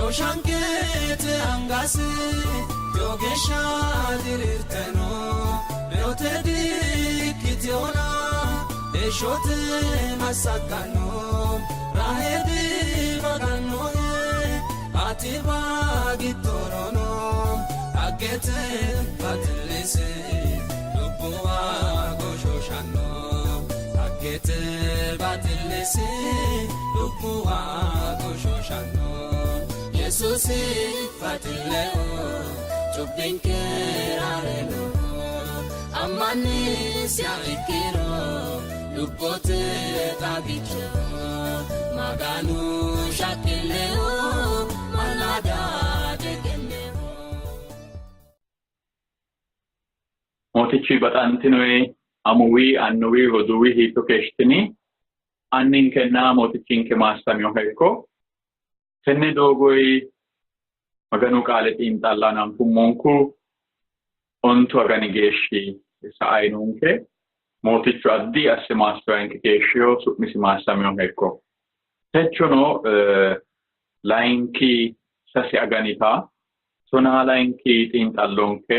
Shooshanqete angasi lowo geeshsha diriirte no, reyote diikkitinona heeshshote massagganno. Rahe dibagannohe, atiwa giddorono dhaggete baxillisi lubbuwa goshooshanno. Dhaggete baxillisi lubbuwa goshooshanno. Yesuusi baxilleho cubbinke rarenoho ammannisiha ikkiro lubbote xagichoho Maganu shaqqilleho mallaada degenneho. Mootichi baxantinoi amuwi, annuwi, roduuwi hiitto keeshshitini? Anninkenna Mootichinke maassaminoha ikko. Tenne doogoyi Maganu qaale xiinxalla hananfummonku ontu agani geeshshi sa'ainonke. Mootichu addi asse maassi'ranke keeshshino, su'misi maassaminoha ikko. Techono layinki sase aganita tonaa layinki xiinxallonke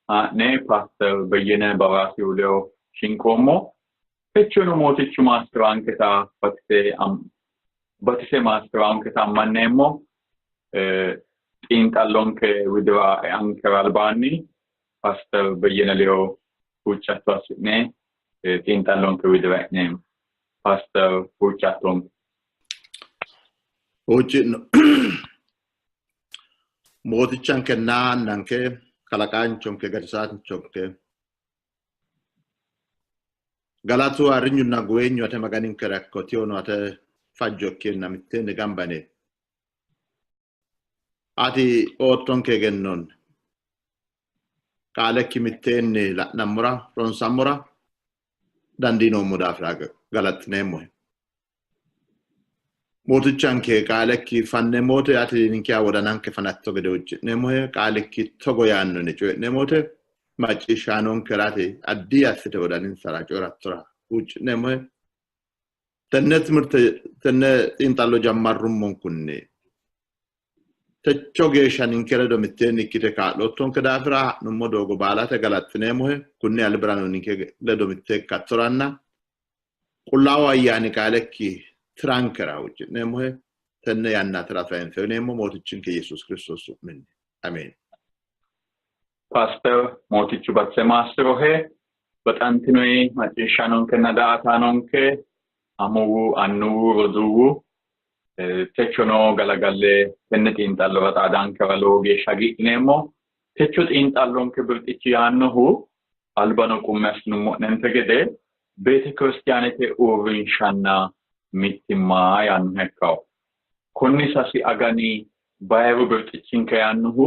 haa'ne Paaster Beyyene Baraasihu ledo shinqoommo. Techono Mootichu maassi'ranketa batise maassi'ranketa ammanneemmo. Xiinxallonke widira eankera albaanni Paaster Beyyene ledo huuccatto assi'ne xiinxallonke widira e'neemmo. Paaster huuccattonke. Huucci'no. Mootichankenna Annanke, kalaqaanchonke, gatisaanchonke, galatu ayirrinyunna guweenyu ate Maganinkera ikko, tiyono ate fajjo ikkeenna mitteenni gamba yine ati oottonke egennonni qaalekki mitteenni la'nammora ronsammora dandiinoommo daafira galaxxineemmohe. Mootichanke qaalekki fanneemmo wote ati ninkeha wodananke fanatto gede huucci'neemmohe. Qaalikki togo yaanno yine coyi'neemmo wote macciishshaanonkera ati addi assite wodaninsara coyi'rattora huucci'neemmohe. Tenne timirte tenne xiinxallo jammarrummonkunni techo geeshsha ninke ledo mitteenni ikkite kaa'loottonke daafira ha'nummo doogo baalate galaxxineemmohe. Kunni albirano ninke ledo mitte ikkattoranna Qullaawu Ayyaani qaalekki tirankera huucci'neemmohe. Tenne yanna tira sayinse uyineemmo Mootichinke Yesuus Kiristoos su'minni. Ameen. Paaster Mootichu batise maassirohe. Baxantinoi macciishshaanonkenna daa''ataanonke, amuwu, annuwu, roduuwu, techono galagalle tenne xiinxallora xaadankera lowo geeshsha hagiidhineemmo. Techo xiinxallonke birxichi yaannohu albano qummi assinummo'nente gede beetekiristiyaanete uurrinshanna mittimma yaannoha ikkanno. Konni sasi agani bayiru birxichinke yaannohu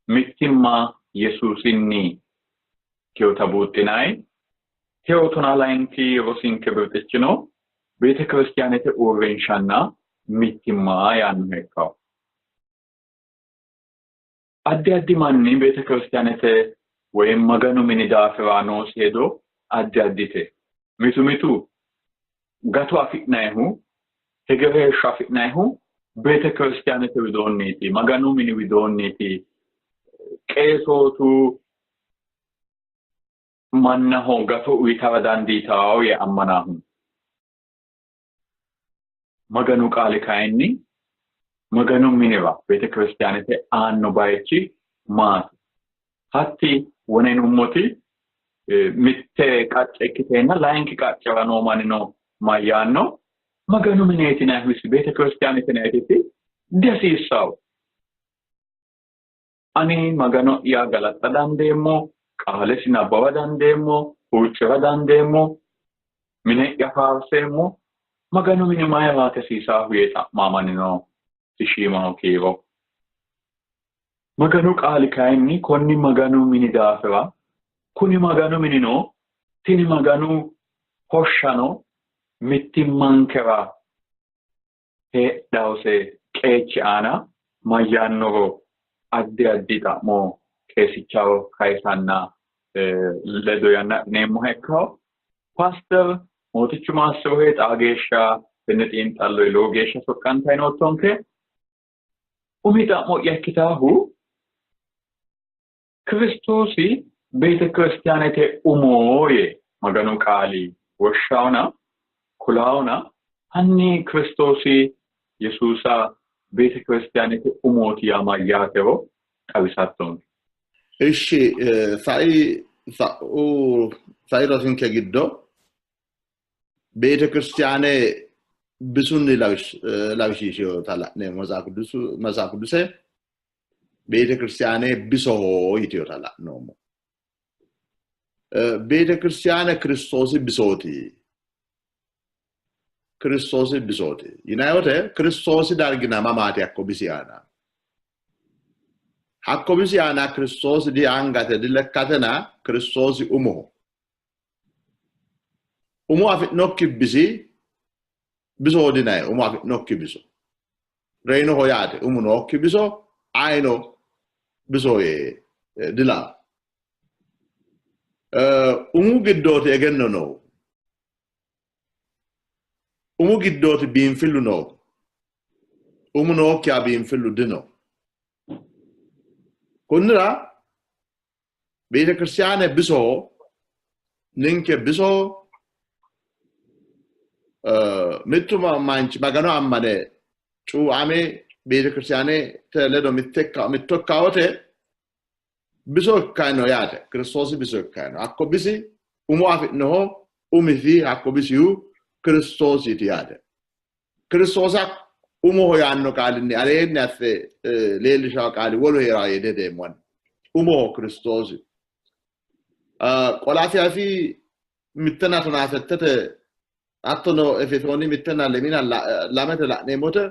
mittimma Yesuusinni ikkinota buuxxinanni. Tewo tonaa layinki rosinke birxichino beetekiristiyaanete uurrinshanna mittimma yaannoha ikkanno. Addi addi manni beetekiristiyaanete woy Maganu mini daafira noosi hedo addi addite. Mitu mitu gato afi'nannihu, hegere heeshsho afi'nannihu beetekiristiyaanete widoonniiti, Maganu mini widoonniiti, qeesootu mannaho gato uyitara dandiitanno yee ammananno. Maganu qaali kayinni Maganu minira beetekiristiyaanete aanno bayichi maati? Hatti wona yinummoti mitte qacce ikkiteenna layinki qaccera noo mannino mayyaanno? Maganu mineeti yinannihu isi beetekiristiyaanete yinanniti dihasiissanno. Ani Magano'ya galaxxa dandeemmo, qaalesi nabbawa dandeemmo, huucci'ra dandeemmo, mine'ya faarseemmo, Maganu mini mayiraati hasiisaahu yee xa'mamanni no dishiimaho kiiro. Maganu qaali kayinni konni Maganu mini daafira, kuni Maganu minino tini Maganu hoshshano mittimmankera heedhawose qeechi aana mayyaannoro addi addi xa'mo qeesichaho kayisanna ledo yanna adhineemmoha ikkanno. Paaster Mootichu maassirohe xaa geeshsha tenne xiinxallo lowo geeshsha soqqantanni noottonke. Umi xa'mo'ya ikkitaahu Kiristoosi beetekiristaanete umo yee Maganu qaali woshshaona kulaona hanni Kiristoosi Yesuusa beetekiristaanete umooti yaa mayyaatero xawisattonke. Ishshi sai sa'u sai rosinke giddo beetekiristaane bisunni lawishshiishinota la'neemmo. Matsaaf Qiduse beetekiristaane bisoho yiteota la'noommo. Beetekiristaane Kiristoosi bisooti. Kiristoosi bisooti yinanni wote Kiristoosi dargina mamaati hakko bisi aana? Hakko bisi aana Kiristoosi di angate di lekkatena Kiristoosi umoho. Umo afi'nokki bisi bisoho dinayi, umo afi'nokki biso reyinoho yaate. Umu nookki biso ayino bisoho yee dilaa. Umu giddooti egenno noohu, umu giddooti biinfillu noohu, umu nookkiha biinfillu dino. Kunnira beetekiristaane bisoho, ninke bisoho. Mittu manchi Magano ammane cuuame beetekiristaanete ledo mitto ikkawote biso ikkanno yaate. Kiristoosi biso ikkanno. Hakko bisi umo afi'noho, umisi hakko bisihu Kiristoosiiti yaate. Kiristoosa umoho yaanno qaalinni aleenni asse leellishawo qaali wolu hee'raa yee dihedeemmo ani. Umoho Kiristoosi. Qolasiyaasi 1 18 hattono Efesooni 1 lemina 2 la'neemmote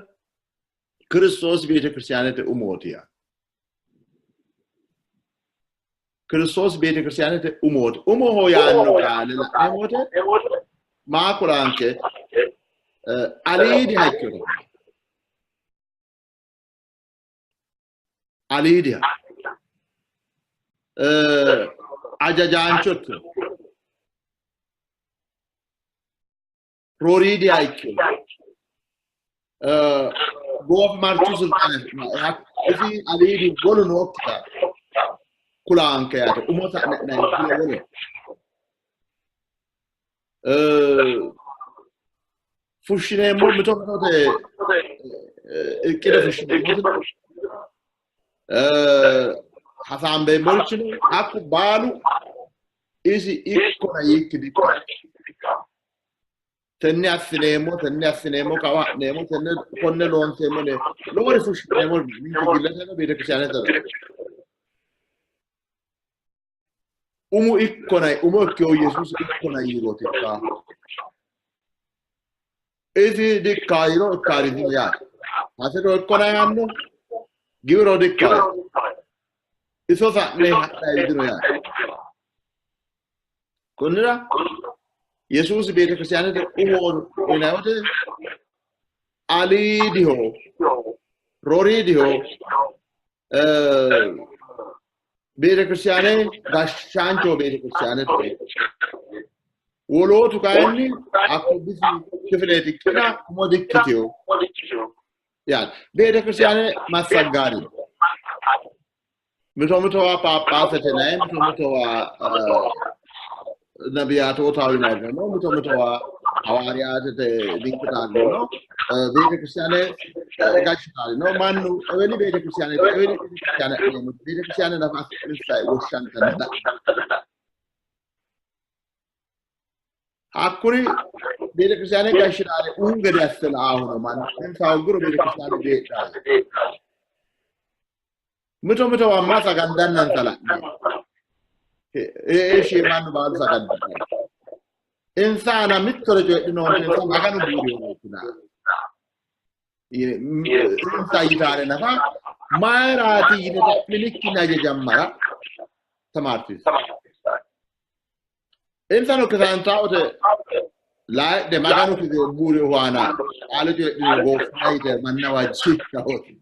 Kiristoosi beetekiristaanete umooti yaa. Kiristoosi beetekiristaanete umooti. Umoho yaanno qaale la'neemmote maa kulanke? Aliidiha ikkino. Aliidiha. Ajajaancho ikkino. Rooriidiha ikkino. Goofimarchu silxaane isi aliidi wolu nookkita kulanke yaate. Umo sa'ne wolu. Fushshineemmo mito mitote iqqide fushshineemmo hasaambeemmorichino hakku baalu isi ikkona yiikki dikkona. Tenne assineemmo, tenne assineemmo, kawa ha'neemmo, tenne konne loonseemmo, lowore fushshineemmo ninke gilleteno beetekiristaaneteno. Umu ikkona, umo ikkehu Yesuusi ikkona yiirooti ikka. Isi dikkaa yiiro ikkaarino yaate. Hasiro ikkona yaanno, giwiro dikkaa. Iso sa'ne ha'nayi dino yaate. Kunnira Yesuusi beetekiristaanete umo yinanni wote aliidiho, rooriidiho, beetekiristaane gashshaanchoho beetekiristaanete. Wolootu kayinni hakko bisi kifileeti ikkina umo dikkiteho yaate. Beetekiristaane massaggaari mito mitowa phaaphaasete yinanni, mito mitowa ነቢያቶታዊ ነገር ነው። mito mitowa ሐዋርያት dikkitaari no. Beetekiristaane gashshitaari no. Mannu eweli beetekiristaane, eweli beetekiristaane, beetekiristaane nafa assi'nissa woshshantanna hakkuri beetekiristaane gashshitaari umu gede asse la'aahu no mannu. Insa hogguro beetekiristaane diheedhanno. Mito mitowa sagandannansa la'neemmo. Eeshshi mannu baalu sagandanno. Insa aana mittore coyidhinoonte, insa Maganu buurinotina. Insa yitaare nafa mayiraati yine xa'minikkinni hajajammara tamaarsiisa. Insano kisantaote laayidhe Maganu buurinohu aana qaale coyidhino gooffina yite manna waajjishshahooti.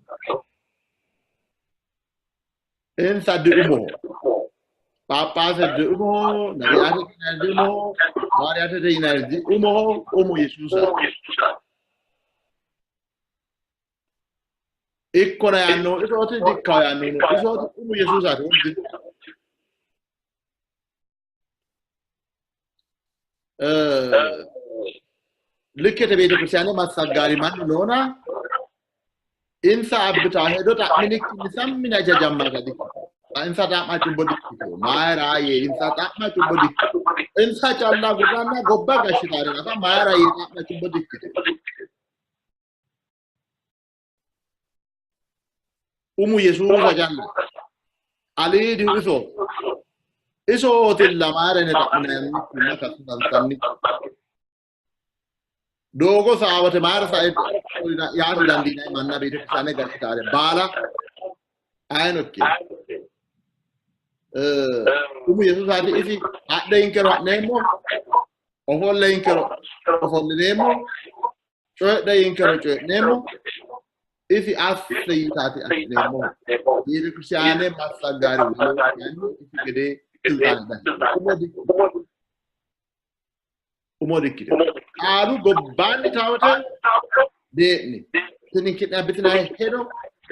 Insa diumoho. Phaaphaase diumoho, ነቢያት diumoho, ሐዋርያት yinanni diumoho, umu Yesuusa. Ikkona yaannohu isooti, dikkaho yaannohu isooti, umu Yesuusaati. Likkete beetekiristaane massagaari mannu noona insa abbitaa hedo xa'minikkinni sammine hajajammata dikkitino. Insa xa'ma cubbo dikkitino. Mayira yee insa xa'ma cubbo dikkitino. Insa calla agurranna gobba gashshitaare nafa mayira yee xa'ma cubbo dikkitino. Umu Yesuusa calla. Aliidihu iso. Isootilla mayira yine xa'minannikkinna kassansanni. Doogo saawate mayira sae yaate dandiinanni manna beetekiristaane gashshitaare baala ayino ikkino. Umu Yesuusaati isi hadhe yinkero ha'neemmo, ofolle yinkero ofollineemmo, coyidhe yinkero coyi'neemmo, isi asse yitaati assineemmo. Beetekiristaane massagaari wolu isi gedee silxaane umo dikkitino. Qaalu gobbaanni taawate dee'ni. Tini ki'ne abbitinanni hedo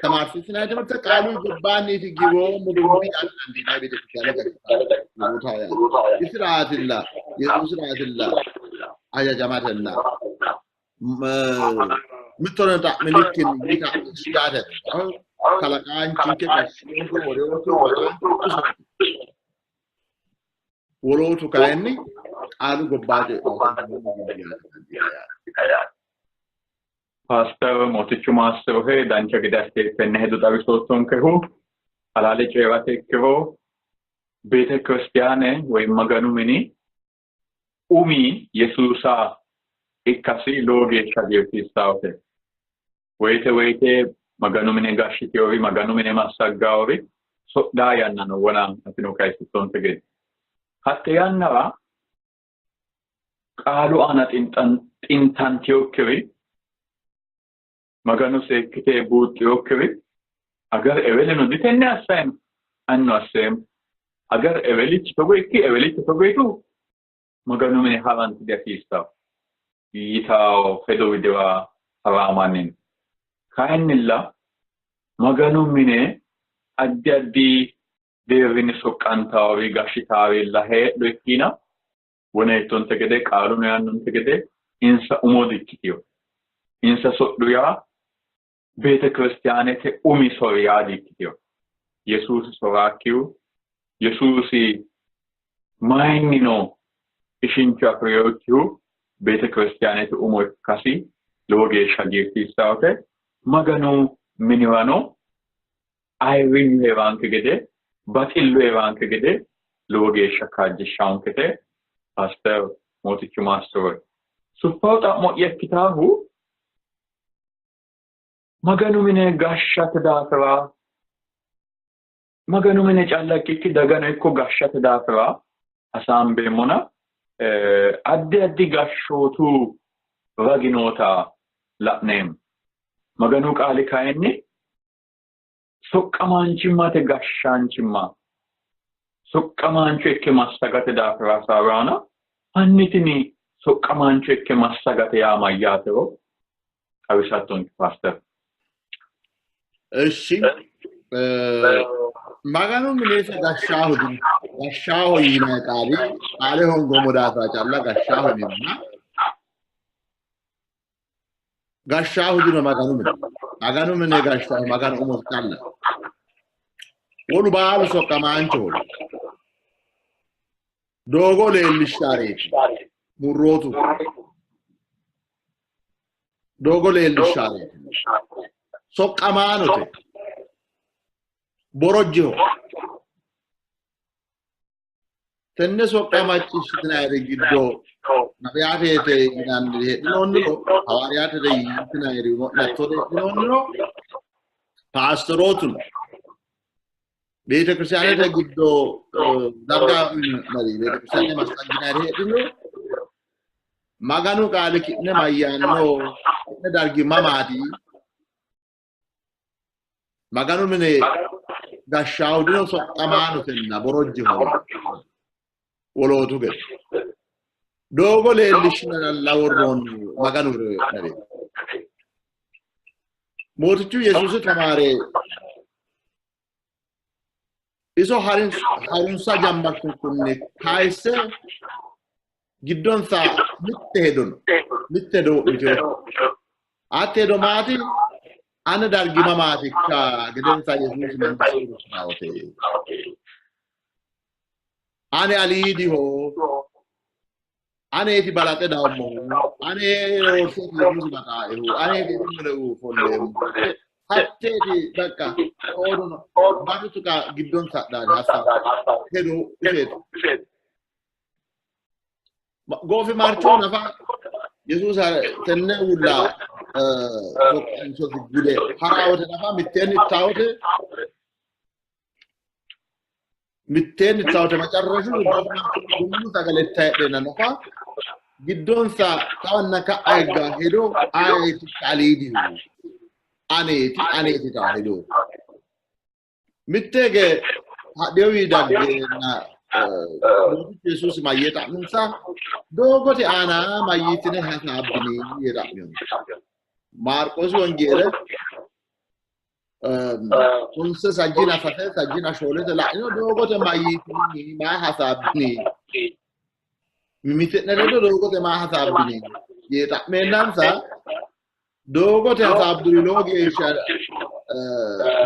tamaarsiisinanni timirte qaalu gobbaanniiti giwoommo dubbi yaate dandiinanni beetekiristaane gashshitanno yaate. Isiraatilla Yesuusiraatilla hajajamatella mittoreno xa'minikkinni yita yaate kalaqaanchinke gashshinonke wolootu wolootu kayinni qaalu gobbaa Paaster Mootichu Maassirohe dancha gede assite tenne hedo xawisoottonkehu halaale coyi'rate ikkiro beete kiristiyaane woy Maganu mini umi Yesuusa ikkasi lowo geeshsha hagiirsiissawote. Woyite woyite Maganu mine gashshiteori Maganu mine massaggaori sodhaa yanna no wona atino kayisittonte gede. Hatte yannara qaalu aana xintantinokkiri Maganu seekkite buuxxinokkiri agar ewelino ditenne assayeemmo anno asseemmo agar ewelichi togo ikki ewelichi togo yitu Maganu mine haranti dihasiissawo yitawo hedo widira haraamanni no. Kayinnilla Maganu mine addi addi deerrinni soqqantaawori gashshitaarilla heedhu ikkiina wona yiittonte gede qaaluno yaannonte gede insa umo dikkitino. Insa sodhu yaa beetekiristaanete umi sori yaa dikkitino. Yesuusi soraakkihu Yesuusi mayinnino ishincho afi'rinokkihu beetekiristaanete umo ikkasi lowo geeshsha hagiirsiissawote. Maganu minirano ayirrinyu hee'ranke gede baxillu hee'ranke gede lowo geeshsha kaajjishshankete. Paaster Mootichu Maassiroe. Suffawo xa'mo'ya ikkitaahu Maganu mine gashshate daafira Maganu mine calla ikkikki dagano ikko gashshate daafira hasaambeemmona addi addi gashshootu ragi noota la'neemmo. Maganu qaali kayinni soqqamaanchimmate gashshaanchimma soqqamaancho ikke massagate daafira hasaawaana hanni tini soqqamaancho ikke massagate yaa mayyaatero xawisattonke paaster. Eshi Maganu minesa gashshaaho gashshaaho yinanni qaali qaale hongoommo daafira calla gashshaaho yinanna gashshaahu dino Maganu mine. Maganu mine gashshaahu Maganu umo calla. Wolu baalu soqqamaanchoho. Doogo leellishshaareeti. Murrootu. Doogo leellishshaareeti. Soqqamaanote. Borojjiho. Tenne soqqa macciishshitinayiri giddo nabiyaatete yinanniri heedhinoonniro, hawaariyaatete yitinayiri umo'ne heedhinoonniro, paasterootu no. Beetekiristaanete giddo darga uyinanniri beetekiristaane massagginayiri heedhiniro, Maganu qaali ki'ne mayyaanno? Ki'ne dargi mamaati? Maganu mine gashshaahu dino soqqamaanotenna borojjiho wolootu gede. Doogo leellishshinara worroonni Maganu nere. Mootichu Yesuusi tamaare iso harunsa jammartunkunni kayisse giddonsa mitte hedo no. Mitte hedo wo'mitino. Hatte hedo maati? Ane dargima maatikka gedensa Yesuusi mangiste rosinawote. Ane aliidiho. Aneeti balaxe dawommohu. Ane roorseeti Yesuusi baxaaehu. Aneeti mule ofolleemmo. Hatteeti bakka oodono barru tuqa giddonsa adhaani hassa hedo iseeti. Goofimarcho nafa Yesuusi tenne uulla soqqanshosi gude hara wote nafa mitteenni ittawote mitteenni ittawote macarrashu goofimarcho gunnu sagale itta heedheenna nafa giddonsa kawanna ka'a higga hedo ayeeti aliidihu aneeti aneeti taa hedo mitteege hadhewi daggeenna Mootichu Yesuusi mayyee xa'minsa doogote aana mayyitine hasaabbini yee xa'minsa. Maarqoosi wongeele 9 sajjina 3 sajjina 4 la'ino doogote mayyitini maa hasaabbini mimiti'ne ledo doogote maa hasaabbini yee xa'meennansa doogote hasaabburi lowo geeshsha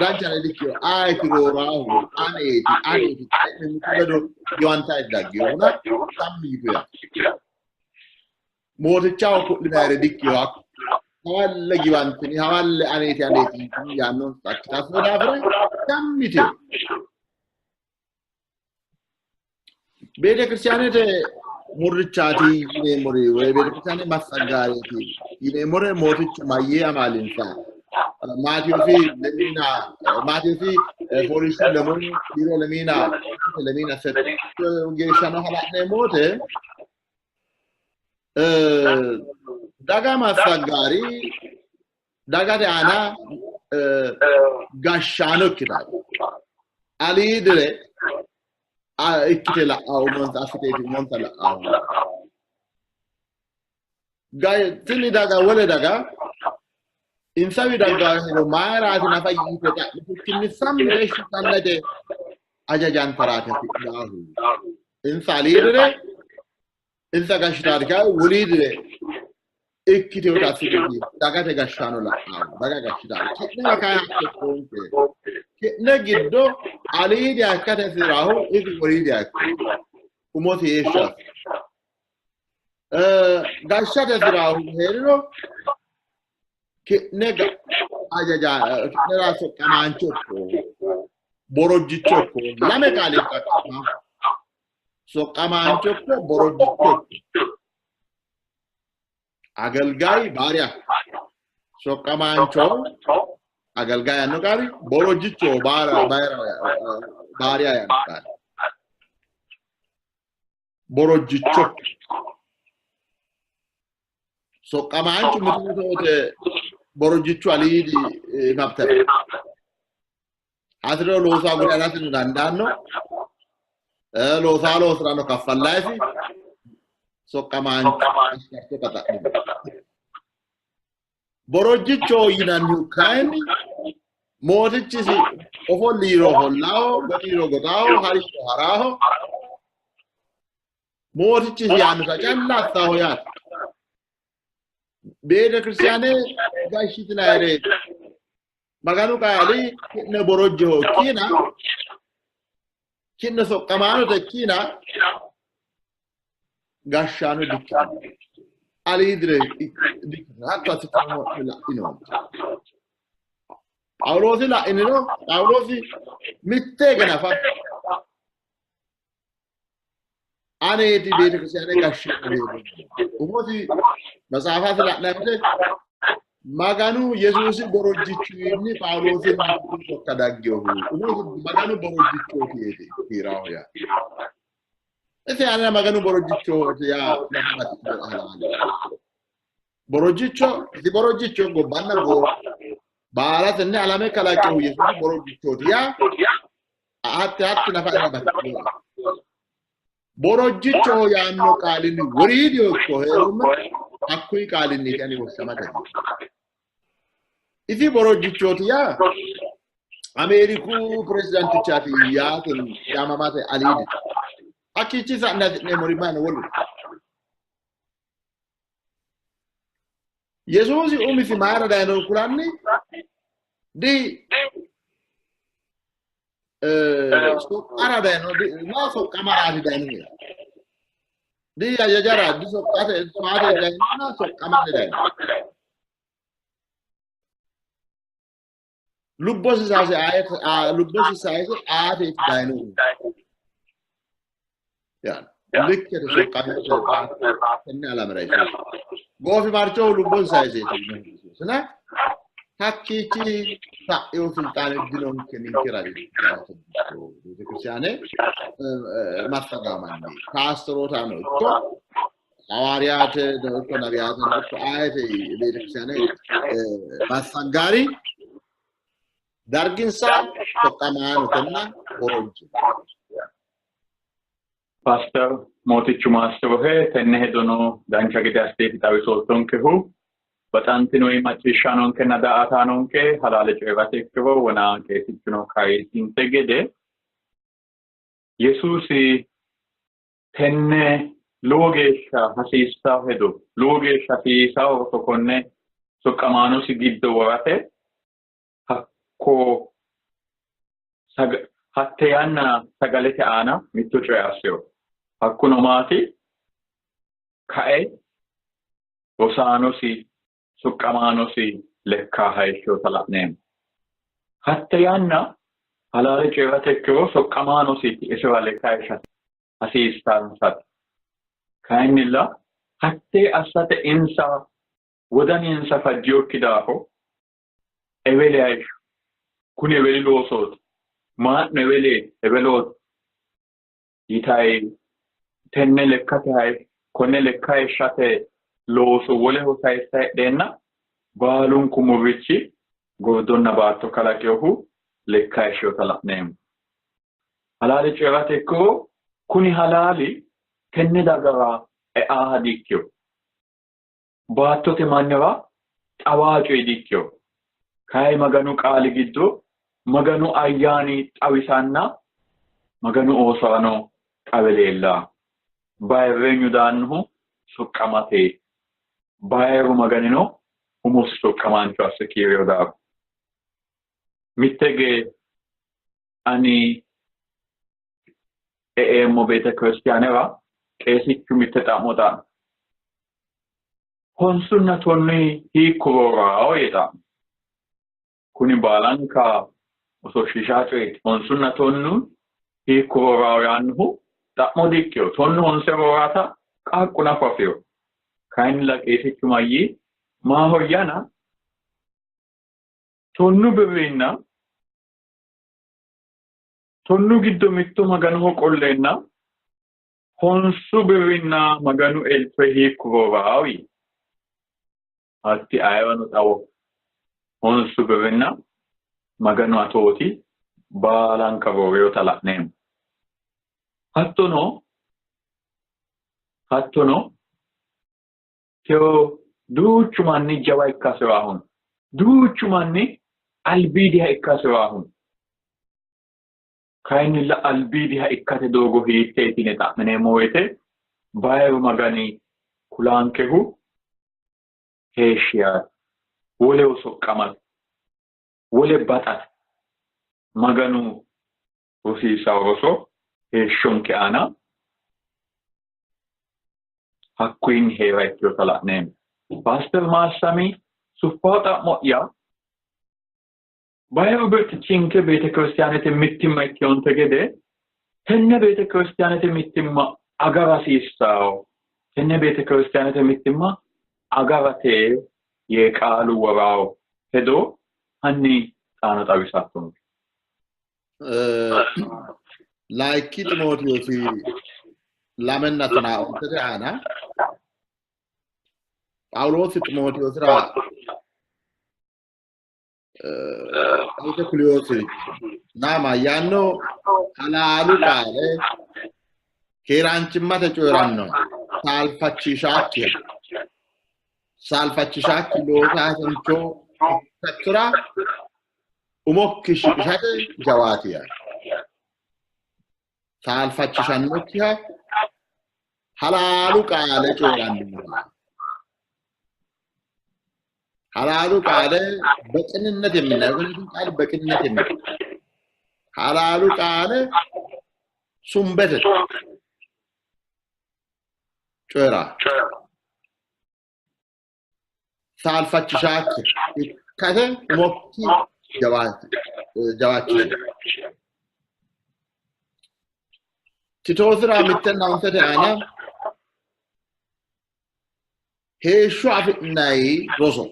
danchare dikkino ayeeti rooraahu aneeti aneeti mimmitu ledo giwantaeti dagginohuna sammi yitu yaa mootichaho ku'linayire dikkino hakku hawalle giwantini hawalle aneeti aneeti yitini yaannonsa akkitaasino daafira sammi yitino. Beetekiristaanete murrichaati yineemmori woy beetekiristaane massagaareeti yineemmore mootichu mayyee amaalinsa? Maatiyoosi lemiina Maatiyoosi fooliishsho lemon kiiro lemiina lemiina sette geeshshano hala'neemmo wote daga massagaari dagate aana gashshaano ikkitanno. Aliidire ikkite la'ao umonsa assiteeti umonsa la'ao. Tini daga wole daga insawi dagga hedo mayiraati nafa yite xa'mitukkinni sammi yite shitannate ajajantaraati hasidhaahu. Insa aliidire insa gashshitaati kayi woliidire ikkiteota assiteeti dagate gashshaano la'ao daga gashshitaati. Ki'nera kayi hatto ikkoonke. Ki'ne giddo aliidiha ikkate hasi'raahu isi woliidiha ikko. Umosi heeshshi asse. Gashshate hasi'raahu hee'riro ki'ne ajaja ki'nera soqqamaancho ikko borojjicho ikko lame qaale xaqqama soqqamaancho ikko borojjicho ikko አገልጋይ ባሪያ soqqamaancho አገልጋይ ያነው ቃል borojjicho ባሪያ ያነው ቃል borojjicho soqqamaanchu mitu wote borojjichu aliidi mabte hasirino looso agure harasino dandaanno loosaa loosirano kaffallaayisi soqqamaanchu askarto qaxadhino. Borojjicho yinannihu kayinni mootichisi ofolli yiro ofollaho, goxi yiro goxaaho, hari yiro haraaho. Mootichisi yaannota calla assaaho yaate. Beetekiristaane gashshitinayire Maganu qaali ki'ne borojjeho ikkiina ki'ne soqqamaanote ikkiina gashshaano dikkitino. Aliidire dikkitino. Hatto assitino la'inoonte. Phaawuloosi la'iniro Phaawuloosi mitte hige nafa aneeti beetekiristaane gashsheemmo yee umosi matsaafasi la'nanni wote Maganu Yesuusi borojjichiwiinni Phaawuloosi sokka dagginohu umosi Maganu borojjichooti yeeti kiiraaho yaa. Isi anera Maganu borojjichooti yaa nafa batidhino halaale. Borojjicho isi borojjicho gobbanna baala tenne alame kalaqinohu Yesuusi borojjichooti yaa hatte hatti nafa anera batidhino. Borojjichoho yaanno qaalinni woriidiho ikko hee'rumme hakkuyi qaalinniiti ani woshshamate. Isi borojjichooti yaa Ameeriku pirezidaantichaati yaaten yaamamate aliidi. Hakkiichi sa'ne hasi'neemmori mayi no wolu. Yesuusi umisi mayira dayino kulanni di soqqara dayino ma soqqamaraati dayino di hajajara di soqqate maate dayinona soqqamate dayino. Lubbosi sayise aate lubbosi sayise aate dayino. Likkete soqqamate tenne alamera Yesuusi. Goofimarchoho lubbosi sayiseeti Yesuusina hakkiichi sa'ino silxaane dinonke ninkera beetekiristiyaane massagamanni paastorootano ikko hawaariyaate ikko nabiyaateno ikko ayete beetekiristiyaane massagaari darginsa soqqamaanotenna borojje. Paaster Mootichu maassirohe tenne hedono dancha gede assiteeti xawisoottonkehu. Baxantinori macciishshaanonkenna daa''ataanonke halaale coyi'rate ikkiro wona qeesichuno kayisinte gede Yesuusi tenne lowo geeshsha hasiissanno hedo lowo geeshsha hasiisanno roso konne soqqamaanosi giddo worate hakko hatte yanna sagalete aana mitto coye assino. Hakkuno maati? Kae rosaanosi soqqamaanosi lekka hayishshinota la'neemmo. Hatte yanna halaale coyi'rate ikkiro soqqamaanosiiti isira lekka hayishsha hasiissansate. Kayinnilla hattee assate insa wodaninsa fajjinokki daafo eweli hayishsho kuni eweli loosooti maa'nu eweleeti ewelooti yitayi tenne lekkate hayishsho konne lekka hayishshate looso woleho sayissa heedheenna baalunku murrichi gordonna baatto kalaqinohu lekka hayishshinota la'neemmo. Halaale coyi'rate ikkiro kuni halaali tenne dagara eaaha di''ikkino. Baattote mannira xawaa coye di''ikkino. Kayi Maganu qaali giddo Maganu ayyaani xawisanna Maganu oosorano xawe leellanno. Bayirreenyu daannohu soqqamateeti. Bayiru Maganino umosi soqqamaancho asse kiirino daafo. Mitte hige ani e''eemmo beetekiristiyaanera qeesichu mitte xa'mo xa'mi. Honsunna tonnu hiikku rooraawo yee xa'mi. Kuni baalanka ososhshiishaa coyeeti. Honsunna tonnu hiikku rooraawo yaannohu xa'mo di''ikkino. Tonnu honse rooraata qaaqqu nafu afino. Kayinnilla qeesichu mayyii maahoyyana tonnu birrinna tonnu giddo mitto Maganoho qolleenna honsu birrinna Maganu elto hiikku rooraawo yii. Hatti ayewano xawo honsu birrinna Maganu atooti baalanka rooreyota la'neemmo. Hattono hattono tewo duuchu manni jawa ikka hasi'raahun duuchu manni albiidiha ikka hasi'raahun kayinnilla albiidiha ikkate doogo hiitteeti yine xa'mineemmo woyite bayiru Magani kulaankehu heeshshi yaate, woleho soqqamate, wole baxate, Maganu rosiisawo roso heeshshonke aana hakkuyinni hee'ra ikkinota la'neemmo. Paaster Maassami suffawo xa'mo'ya bayiru birxichinke beetekiristiyaanete mittimma ikkinonte gede tenne beetekiristiyaanete mittimma agara hasiissawo. Tenne beetekiristiyaanete mittimma agarate yee qaalu worawo hedo hanni xaano xawisattonke. Layikki Ximootewoosi 2:15 aana Phaawuloosi Ximootewoosira xawise kuliyoosi naama yaanno halaalu qaale keeraanchimmate coyi'ranno saalfachishaakkiha saalfachishaakki loosaasincho ikkattora umokki shiqishate jawaati yaate. Saalfachishannokkiha halaalu qaale coyi'rannoha halaalu qaale በቅንነት የምናየው ቃል በቅንነት የምናየው halaalu qaale sumbete coyi'ra saalfachishaakki ikkate umokki jawaachishe Titoosira mittenna onsete aana heeshsho afi'nayi roso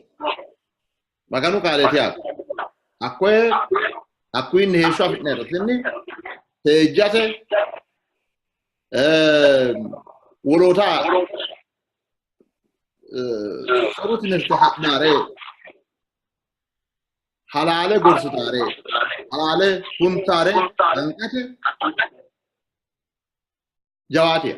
Maganu qaaleeti yaate. Hakkoye hakkuyinni heeshsho afi'nayi rosinni seejjate woloota ጥሩ ትምህርት ha'naare halaale gorsitaare halaale huntaare hanqate jawaatiya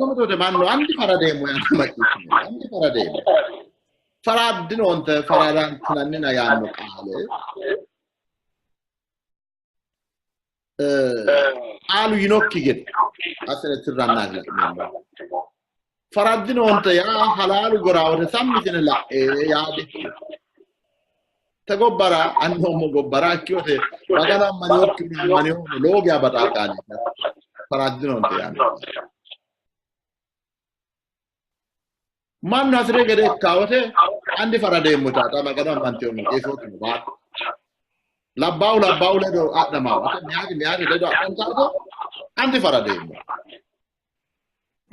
mito mannu andi faradeemmo yaanno macciishshine andi faradeemmo faraddinoonte faradantinannina yaanno qaale qaalu yinokki gede assine tirrannaati la'neemmo. Faraddinoonte yaa halaalu gorawote sammi yitine la'e yaa dikkino. Te gobbara annoommo gobbara ikkiyote Magano ammanewokki ammanewono lowo geya baxaa qaaleeti faraddinoonte yaanno. Mannu hasire gede ikkaa wote andi faradeemmo yitaa xa Magano ammantewono qeesootuno baalu. Labbaahu labbaahu ledo adhamaa wote meyaati meyaate ledo adhantaa wote andi faradeemmo.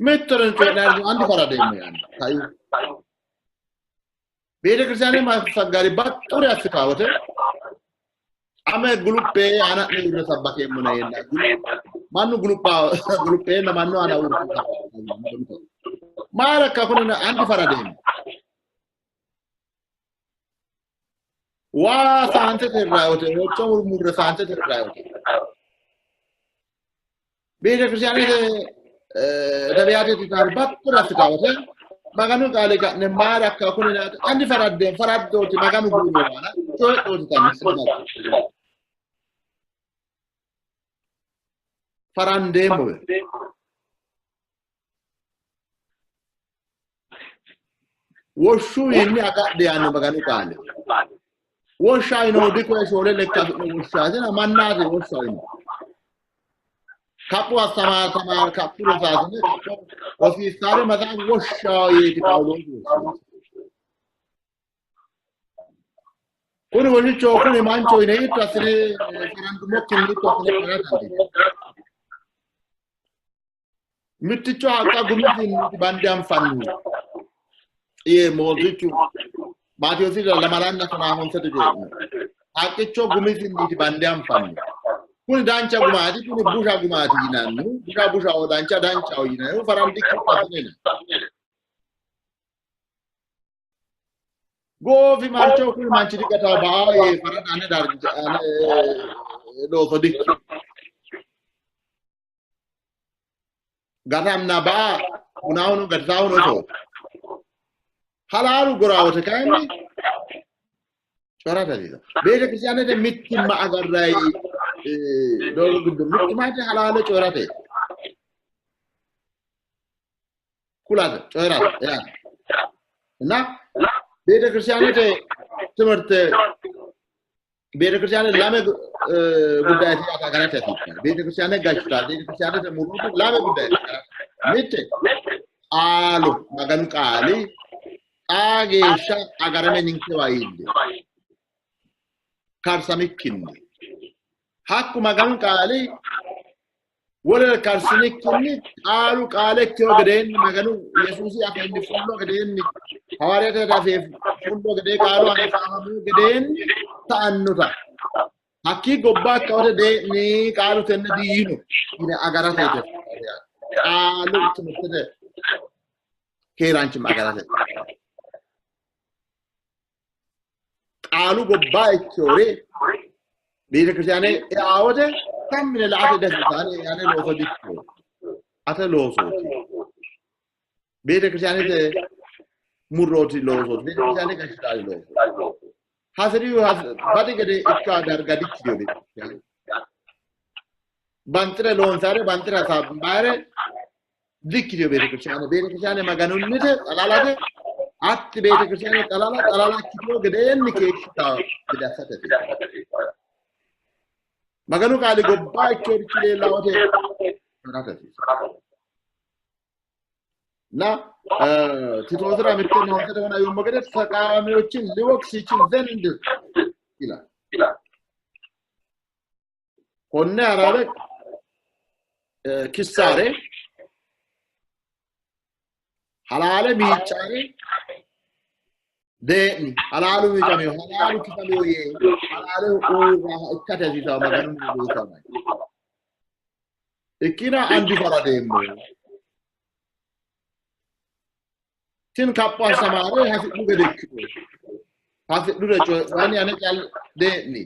Mittoreno coyi'nanni andi faradeemmo yaanno taiu. ቤተክርስቲያኔ ማሰጋሪ baxxure assitaa wote ame guluphee aana'ne uurre sabbakeemmona yeenna mannu gulupha gulupheenna mannu aana uurre mayira ikka kunino andi faradeemmo. Waa saante tirrayi wote hocco murmurre saante tirrayi wote ቤተክርስቲያኔ ነቢያት ትታሪ baxxure assitaa wote Maganu qaale ka'ne mayira ikka kunino andi faraddeemmo faraddooti Maganu buuro aana coyidhooti tanni farandeemmowe. Woshshuwiinni agadhe yaanno Maganu qaale. Woshsha yinohu dikoye shoole lekka afi'no woshshaatina mannaati woshsha yinohu. Kaphu astamaar kaphu rosaasine kaphu rosiissaare maxaafu woshshaho yeeti Phaawuloosi woshshinosi. Kuni woshichoho kuni mancho yine hiitto assine farandummokkinni hiitto assine fara dandiinanni? Mitticho haqqa gumisinni bande anfannihu yee Mootichu Maatewosira lamalanna tonaa honsete coyi'rino. Haqqicho gumisinniiti bande anfannihu. Kuni dancha gumaati, kuni busha gumaati yinannihu, busha bushaho dancha danchaho yinannihu farandikki assine yinanni. Goofimarcho kuni manchi diqatawo ba'ao yee farada ane darga ane looso dikkino. Gatanna ba'a hunahuno gatisahuno isooti. Halaalu gorawote kayinni coyi'rate hasiisanno. Beetekiristaanete mittimma agarrayi doogo giddo mittimmate halaale coyi'rate kulate coyi'rate yaate እና ቤተክርስቲያኔ ትምህርት ቤተክርስቲያኔ lame ጉዳይ agarate hasiissanno. Betekiristaane gashshitaa betekiristaanete murrutu lame ጉዳይ mitte qaalu Maganu qaali xaa geeshsha agarame ninkewa iille karsamikkinni hakku Maganu qaali wolere karsinikkinni qaalu qaale ikkewo gedeenni Maganu Yesuusi afiinni fullo gedeenni hawaariyaatete afii fullo gedee qaalu afiinni gedeenni ta'annota hakkii gobba akka wote dee'ni qaalu tenne diyiino yine agarate qaalu timirtete keeraanchimma agarate qaalu gobba ikkewore ቤተክርስቲያኔ e'aa kammine la'ate dasisaane ane looso dikkino ate loosooti. Betekiristaanete murrooti loosooti. Beetekiristaane gashshitaari loosooti. Hasiriyu baxi gede ikka darga dikkitino beetekiristaane. Banxire loonsaare banxire hasaabbaare dikkitino beetekiristaane. Beetekiristaane Maganunnite xalalate. Hatti beetekiristaane xalala xalala ikkitino gedeenni keeshshitaa gede assate. Maganu qaali gobba ikkeworichi leellawote coyi'rate hasiisanno. እና ቲቶስራ ምትን ሆነ ሆነ yuummo gede ተቃዋሚዎችን ሊወቅስ ይችል ዘንድ ይላል። Konne halaale kissaare halaale miiccaare dee'ni halaalu miicameo halaalu kisameo yee halaaleho uurraha ikkate hasiisawo Maganu mine loosawo manchi. Ikkina ani difaradeemmo. Tini kaphu astamaare hasidhu gede ikkito. Hasidhure coyi'nanni ane calla dee'ni.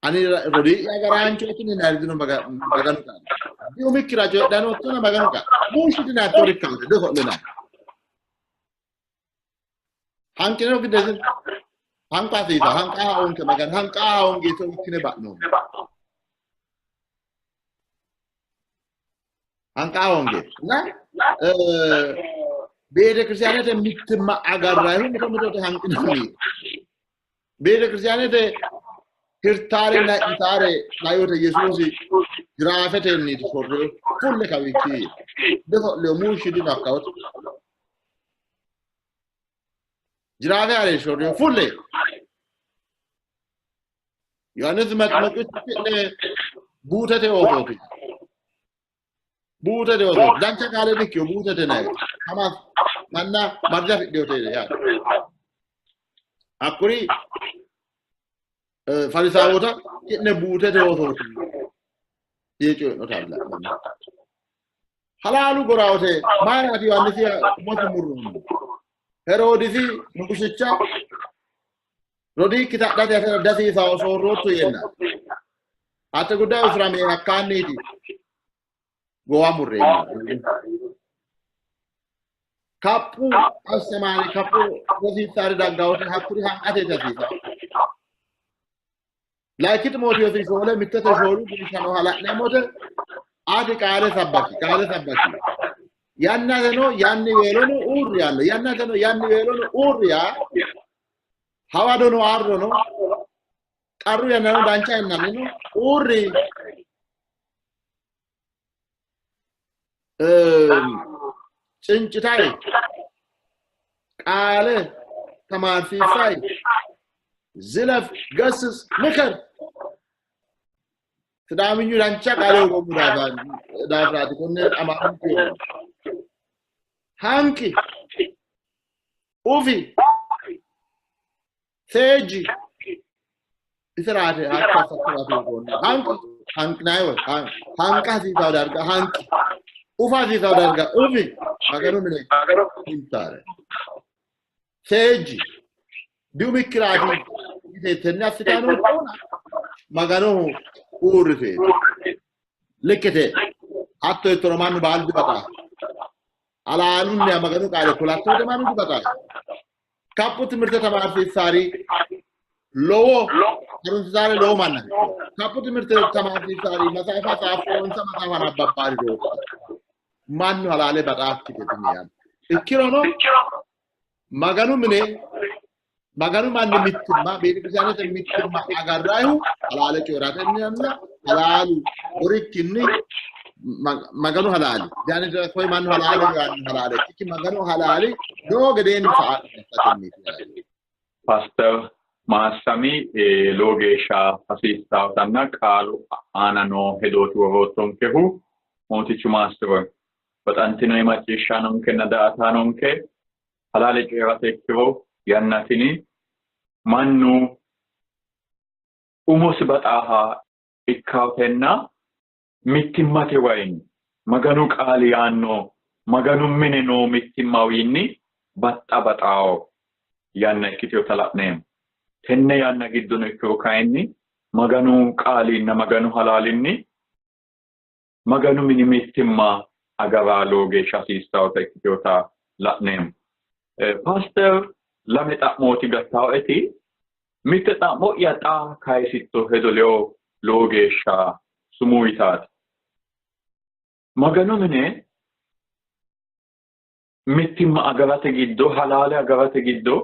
Ani rodii'ya agaraanchooti yinanniri Maganu qaale. Diumikkira coyidhanni noottona Maganu qaale. Muushshi dinattori ikkanno diho'linanni. Hanqiniro giddeessi hanqa hasiisa hanqa haonke Maganu hanqa haonge iso ikkine ba'noommo. Hanqa haonge እና ቤተክርስቲያንete mittimma agarrayihu mito mitote hanqinanni. Beetekiristaanete hirtaarenna hidhitaare layote Yesuusi jiraafetenniiti shorre fulle kawiichi diho'leyo muushshi dino hakkawote. Jiraafe hare shorreyo fulle. Yohaannis Maxmaqichi ki'ne buutete oosooti. Buutete oosooti. Dancha qaale dikkiyo buutete nayi. Kama manna marja afidhiyote yaate. Hakkuri Farisaawoota ki'ne buutete oosooti yee coyi'nota la'nanni. Halaalu gorawote mayiraati Yohaannisi umosi murroonni? Heroodisi nugusicha rodiikki tadhate atera dasiisawo soorrootto yeenna hatte guddayi usurame hakkaanniiti gowa murreenna. Kaphu astamaari kaphu rosiissaari daggawote hakkuri hanqateeti hasiisawo. Layinki Ximootewoosi shoole mittete shoolu geeshsha nooha la'neemmote ati qaale sabbaki qaale sabbaki yannateno yanniweelono uurri yaanno yannateno yanniweelono uurri yaa hawadono arrono qarru yannano dancha yannannino uurri cincitayi qaale tamaarsiissayi zilaf ገስጽ ምክር Sidaaminyu dancha qaale hogoommu daafiraati konne amaaru hanqi ufi seejji iseraate hakka assattoraati hogoonni hanqi hanqinayi woy hanqa hasiisawo darga hanqi ufa hasiisawo darga ufi Maganu mine huntaare seejji diumikkiraati yite tenne assitanni noottona Maganoho uurriteeti. Likkete hatto yittoro mannu baalu dibaxaahe. Halaalunniha Maganu qaale kulatto wote mannu dibaxaahe. Kaphu timirte tamaarsiissaari lowo harunsisaare lowo manna afidhino. Kaphu timirte tamaarsiissaari maxaafa tsaaffonsa maxaafa nabbabbaari lowo mannu halaale baxaakkite tini yanna. Ikkirono Maganu mine Maganu manni mittimma beetekiristaanete mittimma agarrayihu halaale coyi'ratenninna halaalu gorikkinni Maganu halaali yaani koye mannu halaale yaanno halaale ikkikki Maganu halaali noo gedeenni sa''atenniiti. Paaster Maassami lowo geeshsha hasiissawotanna qaalu aana noo hedooti woroottonkehu Mootichu maassi'rohe. Baxantinori macciishshaanonkenna daa''ataanonke halaale coyi'rate ikkiro yanna tini mannu umosi baxaaha ikkatenna mittimmate wayinni Maganu qaali yaanno Maganu mine noo mittimmawiinni baxxa baxaawo yanna ikkitinota la'neemmo. Tenne yanna giddono ikkiro kayinni Maganu qaalinna Maganu halaalinni Maganu mini mittimma agara lowo geeshsha hasiissannota ikkitinota la'neemmo. Paaster, lame xa'mooti gattaoeti. Mitte xa'mo'ya xa kayisitto hedo ledo lowo geeshsha sumuu yitaate. Maganu mine mittimma agarate giddo, halaale agarate giddo,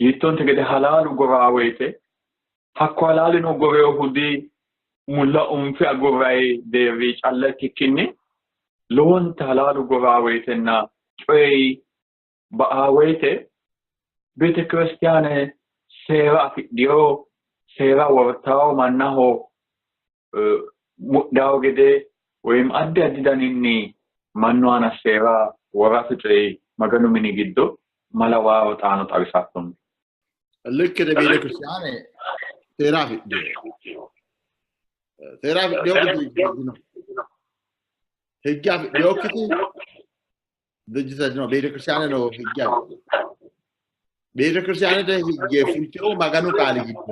yiittonte gede halaalu goraa woyite, hakko halaalino goreehu di mulla unfe agurrayi deerri calla ikkikkinni lowonta halaalu goraa woyitenna coyi ba'a woyite beetekiristiyaane seera afidhino, seera wortawo mannaho mudhawo gede woyim addi addi daninni mannu aana seera worate coyi Maganu mini giddo malawaaro xaano xawisattonke. Likkete beetekiristiyaane seera afidhino. Seera afidhino. Higge afidhinokkiti ድርጅት ነው። ቤተክርስቲያን ነው ህግ ያለው። ቤተክርስቲያንete higge fultino Maganu qaali giddo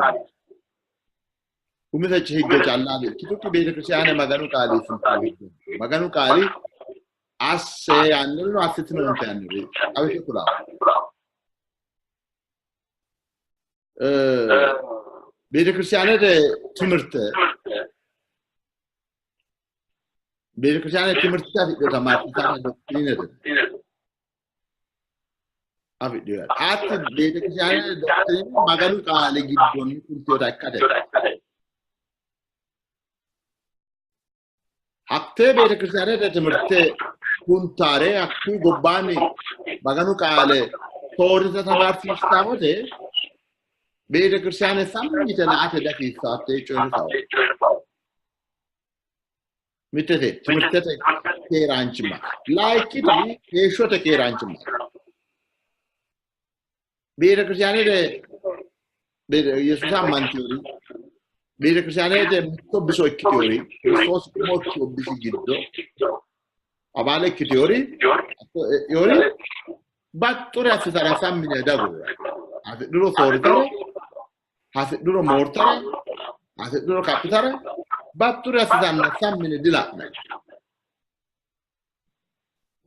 umisechi higge calla ikkitukki betekiristiyaane Maganu qaali fultino higge Maganu qaali asse yaannorino assitinoonte yaannori xawise kulawo. ቤተክርስቲያንete ትምህርት ቤተክርስቲያነ ትምህርት afidhino tamaarsiisaano dokitiriinete afidhino yaate. Hatti betekiristiyaanete dokitiriine Maganu qaali giddonni fultinota ikkate. Hattee betekiristiyaanete timirte huntaare hakkuyi gobbaanni Maganu qaale soorrite tamaarsiissannote betekiristiyaane sammi yite la"ate dihasiissanno hattee coyi'risawo. Mittete timirtete keeraanchimma, layikkiti heeshshote keeraanchimma. Betekiristiyaanete Yesuusa ammantinori betekiristiyaanete mitto biso ikkitinori Kiristoosi umo ikkino bisi giddo abaale ikkitinori e'inori baxxure assitara sammi yine diagurranni. Hasidhuro soorritara, hasidhuro moortara, hasidhuro kaphitara baxxure assitanna sammi yine dila'nanni.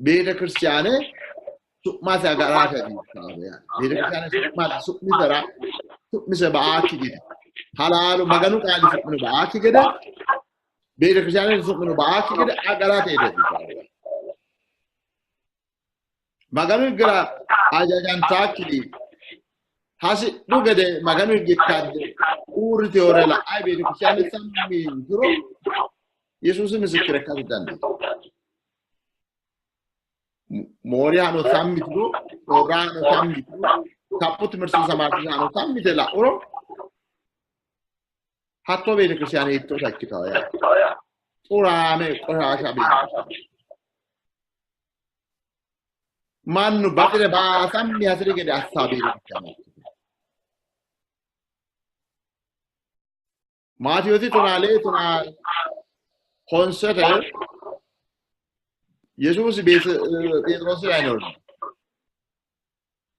Betekiristiyaane su'mase agarate hasiissanno yaate. Betekiristiyaane su'misera su'mise ba'aakki gede halaalu Maganu qaali su'mino ba'aakki gede betekiristiyaanete su'mino ba'aakki gede agarate hasiissanno. Maganu higgera hajajantaakki hasidhu gede Maganu higge ikkadde uurriteyoore la'ayi betekiristiyaane sammi yituro Yesuusi misikire ikkate dandiitanno. Mooriyano sammi yituro, soorraano sammi yituro, kaphu timirte tamaarsiisaano sammi yite la'uro hattoo betekiristiyaane hiittoota ikkitawo yaate. Xuraame qoshaasha betekiristiyaane. Mannu baxire baasammi hasiri gede assaa betekiristiyaane ikkitawo. Maatiyoosi 12:15 Yesuusi Pheexiroosira yiinori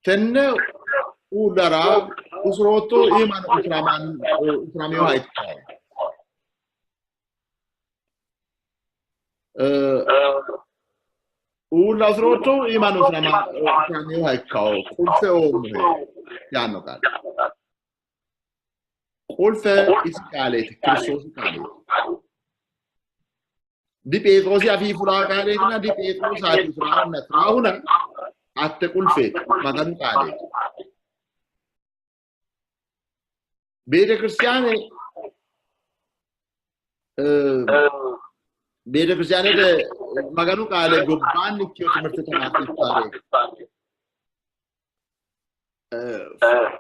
tenne uullara usurootto iimano usuraminoha ikkanno. Uulla usurootto iimano usuraminoha ikkanno. Qulfe oommohe yaanno qaale. Qulfe isi qaaleeti, Kiristoosi qaaleeti. Di Pheexiroosi afii fulaa qaaleetina di Pheexiroosaati usuraanna tiraahuna hatte qulfeeti Maganu qaaleeti. Betekiristiyaane betekiristiyaanete Maganu qaale gobbaanni ikkino timirte tamaarsiissareeti.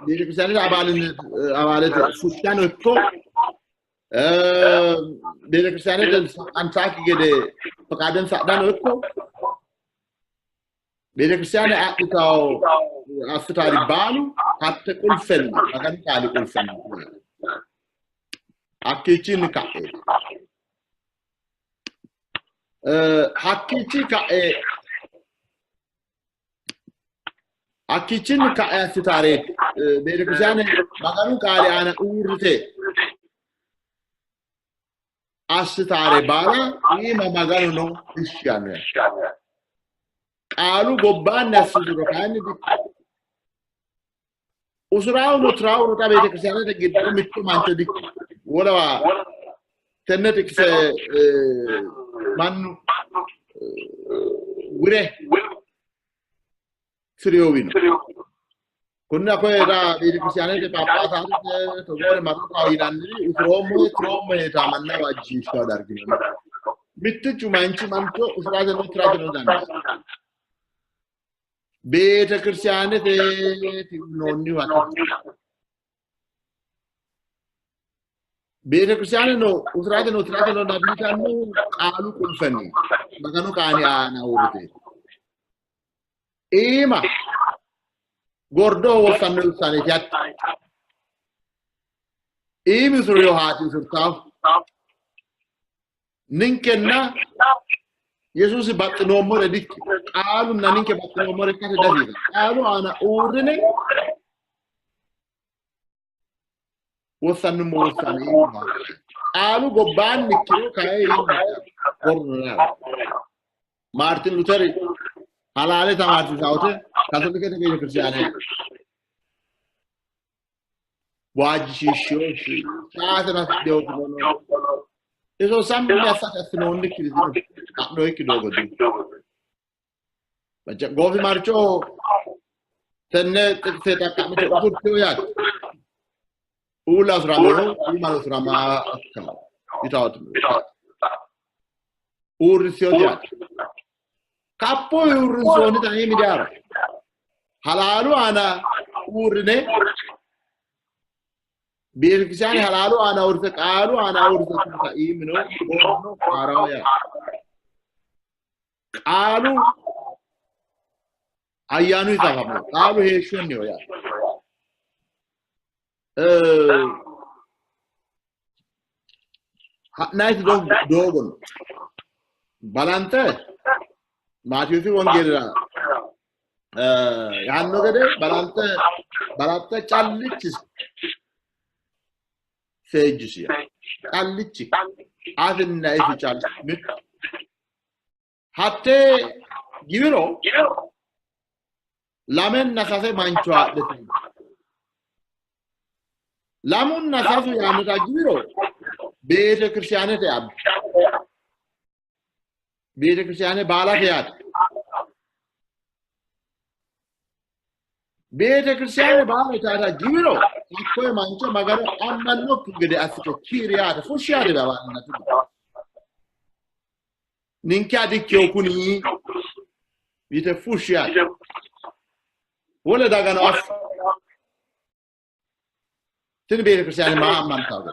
Betekiristiyaanete abaalete fushshano ikko betekiristiyaanete ansaakki gede faqaadensa adhano ikko betekiristiyaane adhitawo assitaari baalu hatte qulfenni Maganu qaali qulfenni hakkiichinni ka'eeti. Hakkiichi ka'e hakkiichinni ka'e assitaareeti. Betekiristiyaane Maganu qaali aana uurrite Assitaare baala iima Maganu no ishshi yaanno yaate. Qaalu gobbaanni assituro kayinni dikko. Usuraawuno tiraawuno xa beetekiristaanete giddo mitto mancho dikko. Wolewa tenne xiqise mannu wire tiriyowino. Kunni koye xa beetekiristaanete phaaphaasate togoore marro yinanniri usuroommohe tiroommohe yitaa manna waajjishshawo dargino. Mittichu manchi mancho usurateno tirateno dandaanno. Beetekiristaanete noonnihu Beetekiristaane no usurateno tirateno dandiitannohu qaalu qulfenni Maganu qaali aana uurrite. Iima gordoho wossanno wussaneeti hatti. Iimi usuriyo haati usurtaahu. Ninkenna Yesuusi baxxinoommore dikki. Qaalunna ninke baxxinoommore ikkate dasiisa. Qaalu aana uurrine wossannummo wussane iima. Qaalu gobbaanni ikkiro kayi gordo yaate. Maartin Luteri halaale tamaarsiisawote Kaatolikete beetekiristiyaane waajjishiishshinosi saatera afidhino iso sammi assate assinoonnikki ha'noyikki doogo dino. Goofimarchoho tenne xiqise xaqqa'mite usurtino yaate. Uulla usuraminohu iimano usurama ikkanno yitawooti uurrissinote yaate. Kaphu uurrinsoonnita iimi daara halaalu aana uurrine beetekiristaane halaalu aana uurrite qaalu aana uurrite iimino gorno haarawo yaate. Qaalu ayyaanu yitafamno qaalu heeshshonniho yaate. Ha'nayiti doogo no. Balanxe Maatiyoosi wongeelira yaanno gede balanxe balanxe callichi seejjisi callichi afinna isi callichi mittu Hattee giwiro lamenna sase mancho haadhe Lamunna sasu yaannota giwiro beetekiristaanete abbi. Beetekiristaane baalate yaate. Beetekiristaane baala yaata giwiro hakkoye mancho Magano ammannokki gede assite kiiri yaate fushshi yaate babaannatu. Ninke adikkeho kuni yite fushshi yaate. Wole dagano affu. Tini beetekiristaane maa ammantawo?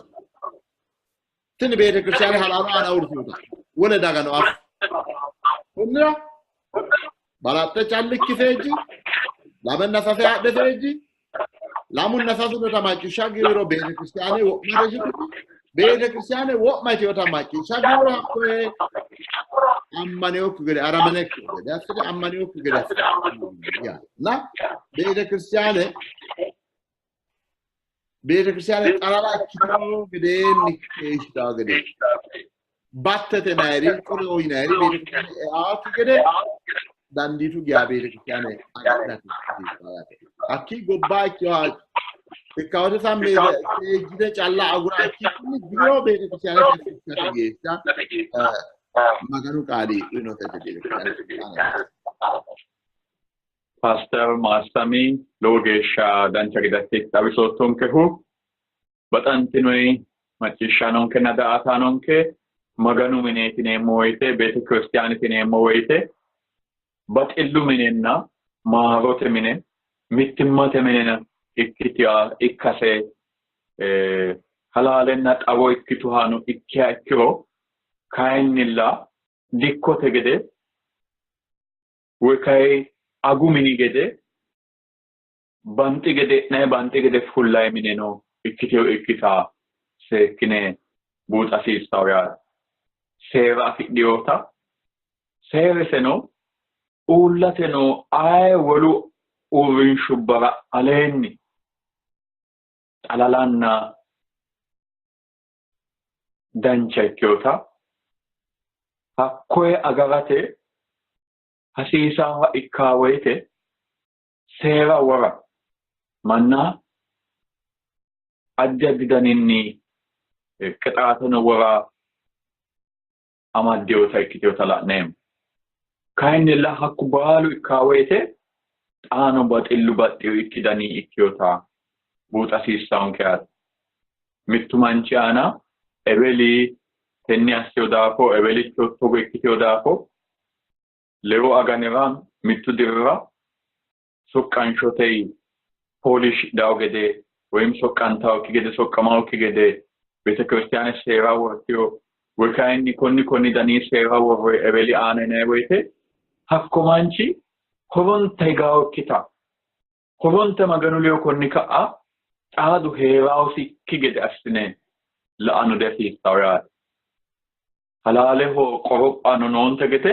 Tini beetekiristaane halaalu aana uurritinota wole dagano affu. Konnira balaxxe callikki seejji, lamenna sase haadhe seejji, lamunna sasunota macciishsha giwiro beetekiristaane wo'mate shiqi, beetekiristaane wo'ma itinota macciishsha giwiro hakkoye ammanewokki gede aramanekki gede assite ammanewokki gede assite na beetekiristaane beetekiristaane xalala ikkitino gedeenni keeshshitawo gede battete nayiri qoreho yinayiri beetekiristaane eaakki gede dandiitu geya beetekiristaane agadhate yaate. Hakkii gobbaa ikkinoha ikkawote sammi seejjite calla agura ikkikkinni giwiro beetekiristaanete fushshate geeshsha Maganu qaali uyinote beetekiristaane. Paaster Maassami lowo geeshsha dancha gede assite xawisoottonkehu baxantinoi macciishshaanonkenna daa''ataanonke Maganu mineeti yineemmo woyite beetekiristiyaanete yineemmo woyite baxillu minenna maarote mine mittimmate mine ikkitiha ikkase halaalenna xawo ikkituhano ikkiha ikkiro kayinnilla dikkote gede woy kayi agu mini gede banxi gede e'nanni banxi gede fullayi mineno ikkiteyo ikkita seekkine buuxa hasiissawo yaate. Seera afidhinota seeriseno uullate noo aye wolu uurrinshubbara aleenni xalalanna. dancha ikkinota hakkoye agarate hasiisannoha ikka woyte seera wora manna addi addi daninni qixaateno wora amaddinota ikkitinota la'neemmo. Kayinnilla hakku baalu ikka woyte xaano baxillu baxxino dani ikkinota buuxa hasiissannonke yaate. Mittu manchi aana eweli tenne assino daafo ewelicho togo ikkitino daafo lewu aganira mittu dirira soqqanshote fooliishshidhanno gede woyim soqqantannokki gede soqqamannokki gede beetekiristaane seera wortino woy kayinni konni konni dani seera worroyi eweli aana yinanni woyte hakko manchi horonta higawokkita horonta Maganu ledo konni ka'a xaadu heerawosikki gede assine la'ano dihasiissanno yaate. Halaaleho qorophano noonte gede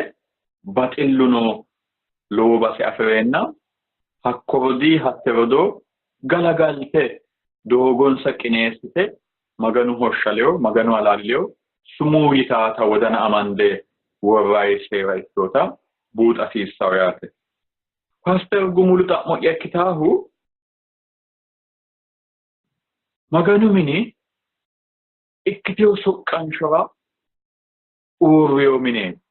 baxilluno lowo base afi'reenna hakko rodii hatte rodoo galagalte doogonsa qineessite Maganu hoshsha ledo Maganu halaali ledo sumuu yitaata wodana amande worrayi seera ikkinota buuxa hasiissanno yaate. Paaster Gumulu xa'mo'ya ikkitaahu Maganu mini ikkitewo soqqanshora uurriyo mineeti.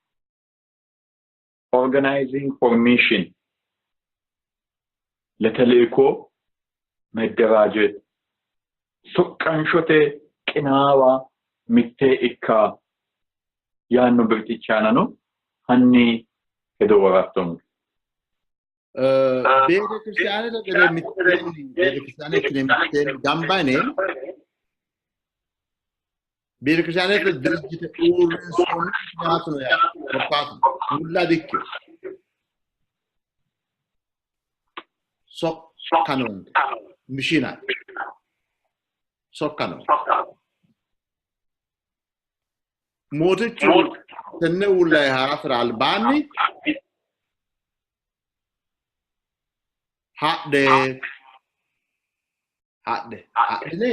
Organizing for mission ለተልእኮ መደራጀት soqqanshote qinaawa mitte ikka yaanno birxichi aanano hanni hedo worattonke. Beetekiristaanete gede mitteenni beetekiristaane ikkine mitteenni gamba yine beetekiristaanete dirijjite uurrinsoonni mikiniyaatu no yaate. Korkaatuno mulla dikkino. Sokka noonke. Mishina sokka noonke. Mootichu tenne uulla haa'rasira albaanni hadhe hadhe hadhine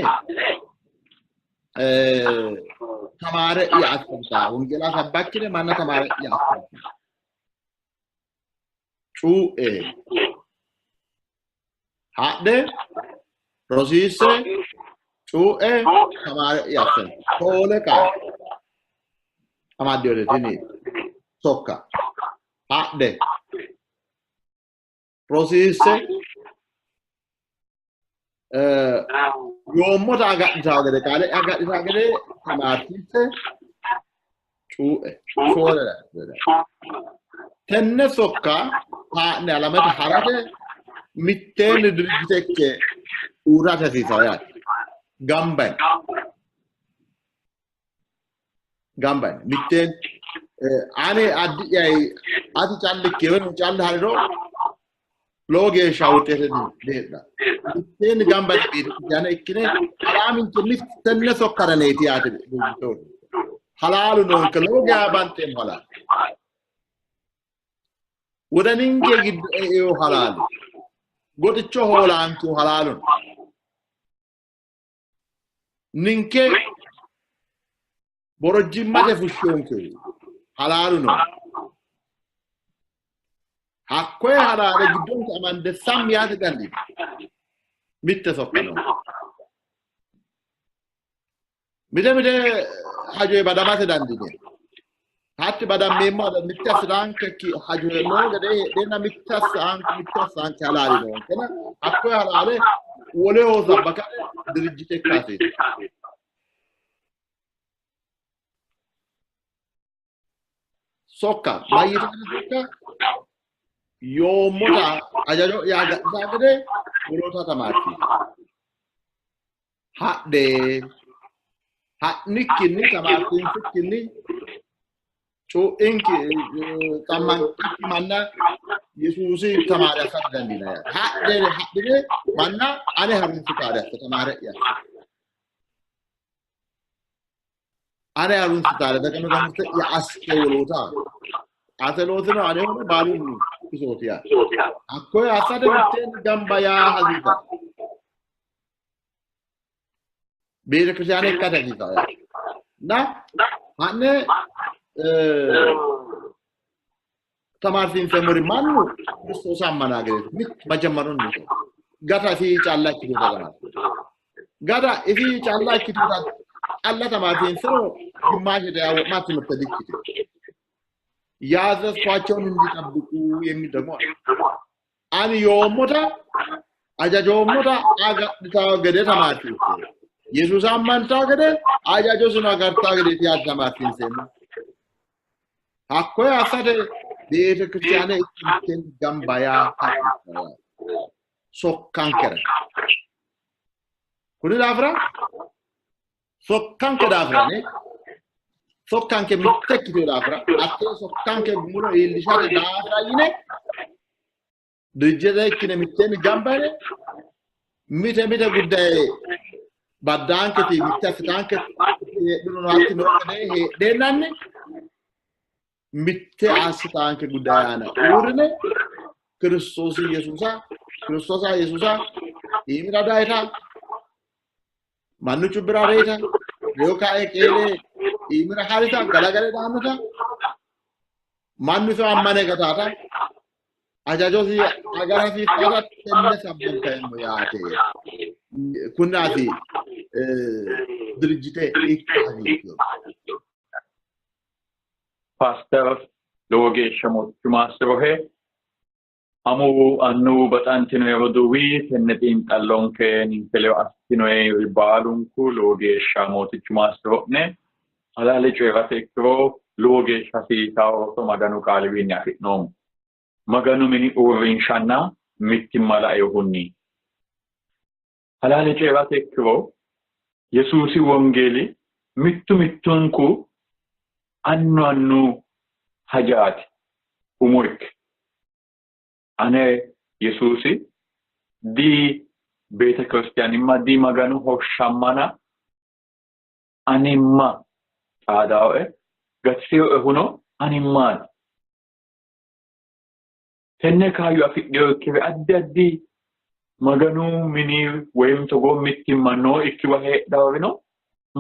tamaare'ya assinsa wongeelaa sabbakkine manna tamaare'ya assinsa cuu'e hadhe rosiisse cuu'e tamaare'ya assinsa shoole qaale amaddinote tini sokka hadhe rosiisse yoommota agadhitawo gede qaale agadhitawo gede tamaarsiisse cuu'e shoole tenne sokka haa'ne alamete harate mitteenni dirijjite ikke uurrate hasiisawo yaate. Gamba yine gamba yine mitteenni ane addi'yayi ati callikki woyi callu hariro lowo geeshsha wuxeete diheedhanno. Mitteenni gamba yine beetekiristaane ikkine alaaminke tenne sokkaraneeti yaate dirijjite uurrite. Halaalu noonke lowo geeshsha banxeemmo halaali. Wodaninke giddo e'eyo halaali. Goxicho hoolaankehu halaalu no. Ninke borojjimmate fushshonkehu halaalu no. Hakkoye halaale giddonke amande sammi yaate dandiinanni. Mitte sokka no. Mite mite hajoyi badamate dandiineemmo. Hatti badammeemmo mitte assitaankekki hajo noo gede heedheenna mitte assaanke halaali noonkena hakkoye halaale woleho sabbakate dirijjite ikka hasiissanno. Sokka mayyitanno sokka yoommota hajajo'ya agadhitaa gede woloota tamaarsiisi. Hadhe ha'nikkinni tamaarsiinsikkinni cuu'inki xammanqikki manna Yesuusi tamaare assa didandiinanni yaate. Hadhe hadhine manna ane harunsitaare asse tamaare'ya asse. Ane harunsitaare daga mezamurte'ya asse woloota ate loosino anehono baalunni isooti yaate. Hakkoye assate mitteenni gamba yaa hasiisanno. Beetekiristaane ikkate hasiisanno yaate. እና ha'ne tamaarsiinseemmori mannu Kiristoosa ammanaa gedeeti. Mittu majammarunni gata isii calla ikkituuta garaati. Gata isii calla ikkituuta calla tamaarsiinsiro ግማሽ wo'ma ትምህርት dikkite ያዘዝኳቸውን እንዲጠብቁ የሚል ደግሞ ani yoommota ajajoommota agadhitawo gede tamaarsiinseemmo. Yesuusa ammantawo gede ajajosino agartawo gedeeti yaate tamaarsiinseemmo. Hakkoye assate ቤተ ክርስቲያነ mitteenni gamba yaa hasiissanno sokkankera. Kuni daafira sokkanke daafira ne sokkanke mitte ikkitino daafira hattee sokkanke gumulo iillishate daafira yine ድርጅት ikkine mitteenni gamba yine mite mite ጉዳይ baddaanketi mitte assitaanke heedhurono hatti noo gede heedheennanni mitte assitaanke ጉዳይ aana uurrine Kiristoosi Yesuusa Kiristoosa Yesuusa iimira dayita mannu cubbira reyita reyo kae qeele iimira harita galagale daannota mannu iso ammane gataata ajajosi agara hasiissaata tenne sabbankeemmo yaate. Kunnaati ድርጅቴ ikka hasiissino. ፓስተር lowo geeshsha mootichu maassirohe amuwu annuwu baxantinoe roduuwi tenne xiinxallonke ninke ledo assinoeri baalunku lowo geeshsha mootichu maassiro'ne halaale coyi'rate ikkiro lowo geeshsha hasiisawo roso Maganu qaaliwiinni afi'noommo. Maganu mini uurrinshanna mittimma lainohunni halaale coyi'rate ikkiro Yesuusi wongeeli mittu mittunku annu annu hajaati umo ikke ane Yesuusi di beete kiristiyaanimma di Maganu hoshshammana animma xaadaaoe gatisinoehuno animmaati. Tenne kaayyo afidhinokkiri addi addi Maganu mini woyim togoo mittimma nookkiwa heedhaworino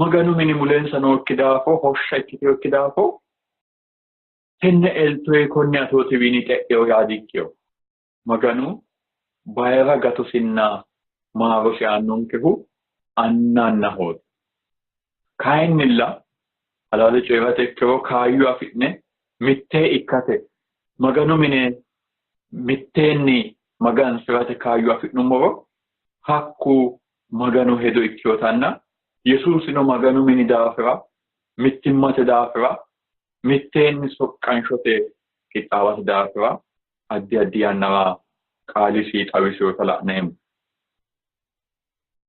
Maganu mini mulensa nookki daafo hoshsha ikkitinokki daafo tenne eltoyi konne atootiwiinni xe'eyo yaa dikkino. Maganu bayira gatosinna maarosi aannonkehu anna annahooti. Kayinnilla halaale coyi'rate ikkiro kaayyo afi'ne mittee ikkate Maganu mine mitteenni magansi'rate kaayyo afi'nummoro hakku Maganu hedo ikkinotanna Yesuusino Maganu mini daafira mittimmate daafira mitteenni soqqanshote qixxaawate daafira addi addi yannara qaalisi xawisinota la'neemmo.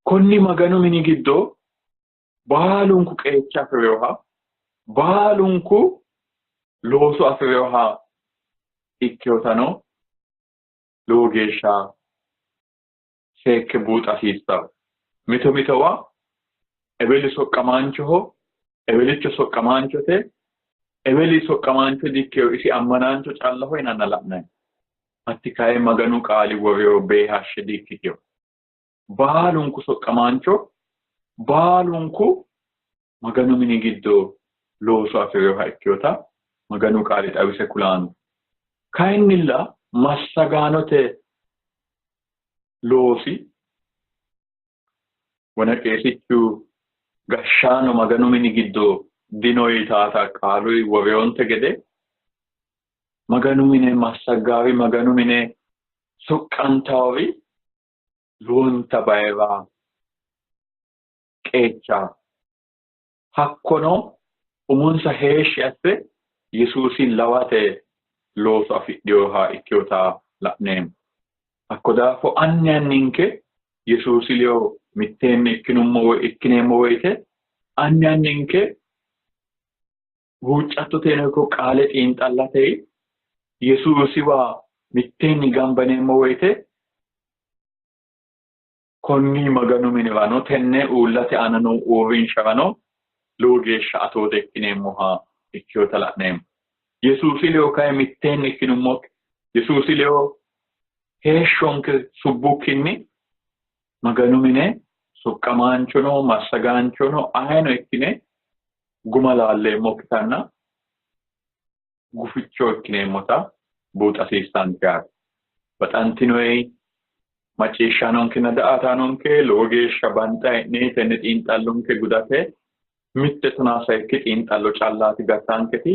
Konni Maganu mini giddo baalunku qeecha afi'rinoha baalunku looso afi'rinoha ikkinotano lowo geeshsha seekke buuxa hasiissanno. Mito mitowa eweli soqqamaanchoho, ewelicho soqqamaanchote, eweli soqqamaancho dikkino isi ammanaancho callaho yinanna la'nanni. Hatti kayi Maganu qaali worino beehashshe dikkitino. Baalunku soqqamaancho, baalunku Maganu mini giddo looso afi'rinoha ikkinota Maganu qaali xawise kulanno. Kayinnilla massagaanote loosi wona qeesichu gashshaano Maganu mini giddo dino yitaata qaalu woreyonte gede Maganu mine massaggaari Maganu mine soqqantawori lowonta bayira qeecha hakkono umonsa heeshshi asse Yesuusi lawate looso afidhinoha ikkinota la'neemmo. Hakko daafo anni anninke Yesuusi ledo mitteenni ikkinummo ikkineemmo woyite anni anninke huuccattoteeno ikko qaale xiinxallate Yesuusiwa mitteenni gamba yineemmo woyite konni Maganu minirano tenne uullate aana noo uurrinsharano lowo geeshsha atoote ikkineemmoha ikkinota la'neemmo. Yesuusi ledo kayi mitteenni ikkinummokki Yesuusi ledo heeshshonke subbukkinni Maganu mine soqqamaanchono massagaanchono ayeno ikkine guma laalleemmokkitanna guficho ikkineemmota buuxa hasiissanke yaate. Baxantinoyi macciishshaanonkenna daa''ataanonke lowo geeshsha banxa hee'ne tenne xiinxallonke gudate mitte tonaa sayikki xiinxallo callaati gattaanketi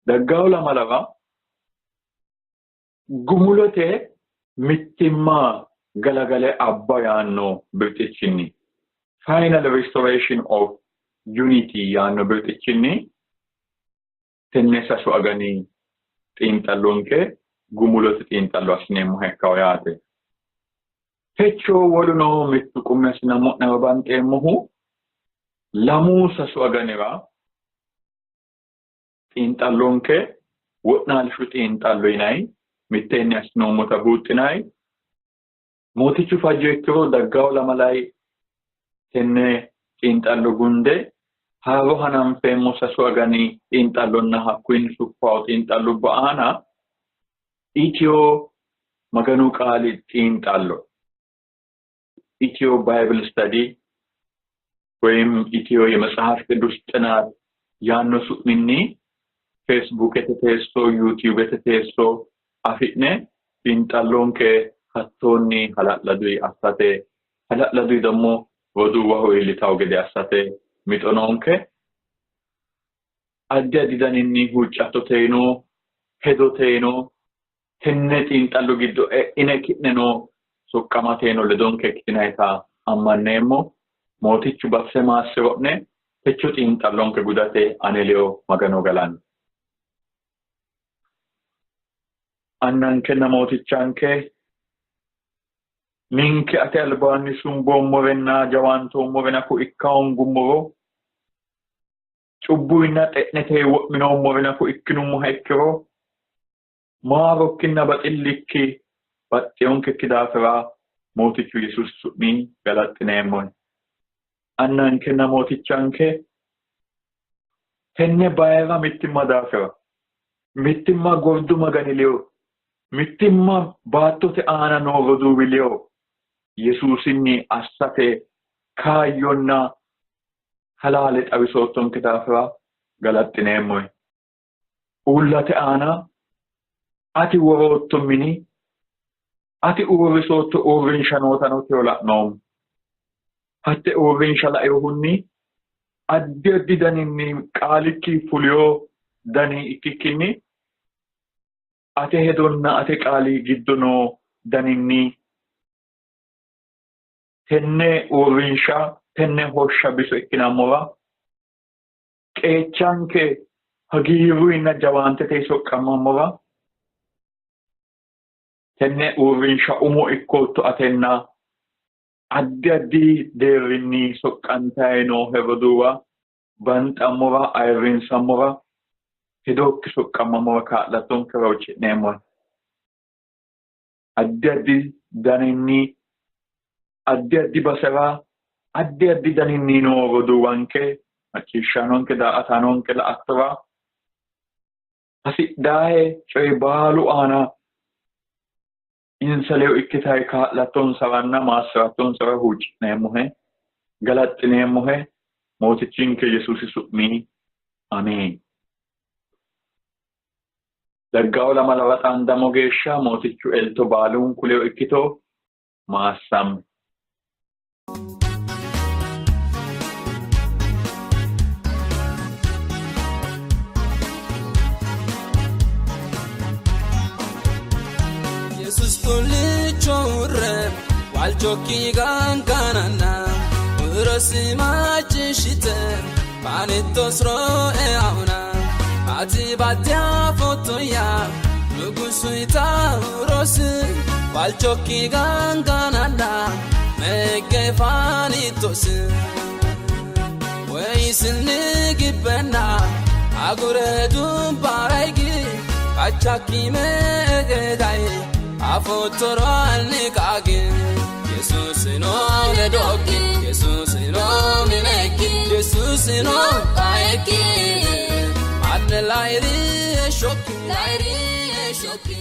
daggawo lamalawa gumulote mittimma galagale abba yaanno birxichinni final restoration of unity yaanno birxichinni tenne sasu agani xiinxallonke gumulote xiinxallo assineemmoha ikkawo yaate. Techo woluno mittu qummi assinammo'newa banxeemmohu lamu sasu aganira xiinxallonke wo'naalshu xiinxallo yinanni mitteenni assinoommota buuxxinanni Mootichu fajjo ikkiro daggawo lamalayi tenne xiinxallo gunde haaro hananfeemmo sasu agani xiinxallonna hakkuyinni suffawo xiinxallubba aana Itiyo Maganu qaali xiinxallo Ethio Bible Study ወይም ኢትዮ የመጽሐፍ ቅዱስ ጥናት yaanno su'minni Feesbuukete teesso Yuutiyuubete teesso afi'ne xiinxallonke hattoonni hala'laduyi assate hala'laduyi ደግሞ roduuwaho iillitawo gede assate mixo noonke. Addi addi daninni huuccattoteeno hedoteeno tenne xiinxallo giddo e'ine ki'neno soqqamateeno ledonke ikkitinayita ammanneemmo. Mootichu batise maassiro'ne techo xiinxallonke gudate ane ledo Magano galanno. Annankenna Mootichanke ninke ate albaanni sumboommorenna jawaantoommore nafu ikka hoongummoro cubbuyinna xe'nete wo'minoommore nafu ikkinummoha ikkiro maarokkinna baxillikki baxxinonkekki daafira Mootichu Yesuusi su'mi galaxxineemmohe. Annankenna Mootichanke tenne bayira mittimma daafira mittimma gordu Magani ledo mittimma baattote aana noo roduuwi ledo Yesuusinni assate kaayyonna halaale xawisoottonke daafira galaxxineemmohe. Uullate aana ati worootto mini ati uurrisootto uurrinsha nootano teyo la'noommo. Hatte uurrinsha lainohunni addi addi daninni qaalikki fuliyo dani ikkikkinni ate hedonna ate qaali giddo noo daninni tenne uurrinsha tenne hoshsha biso ikkinammora qeechanke hagiirruyinna jawaantete soqqammammora tenne uurrinsha umo ikkootto atenna addi addi deerrinni soqqantayi noohe roduuwa banxammora ayirrinsammora hedokki soqqammammora kaa'lattonkera huucci'neemmohe. Addi addi daninni addi addi basera addi addi daninni noo roduuwanke macciishshaanonke daa''ataanonke la''attora hasidhaahe coyi baalu aana insa ledo ikkitayi kaa'lattonsaranna maassi'rattonsara huucci'neemmohe, galaxxineemmohe Mootichinke Yesuusi su'mi ameen. Daggawo lamalawa xaandamo geeshsha Mootichu elto baalunku ledo ikkito maassamme. Yesus xullicho uurre waalchokki gangananna huurosi macciishshite fanittosiro eauna ati badde afoottoya nugusu yita huurosi waalchokki gangananna megge fanittosi Woyisinni gibbenna agure dubbara higi qachakki megedayi afoottoro hanni qaagi Yesuusino ledokki Yesuusino minekki Yesuusino qaekki Adde layi'ri heeshshokki layi'ri heeshshokki.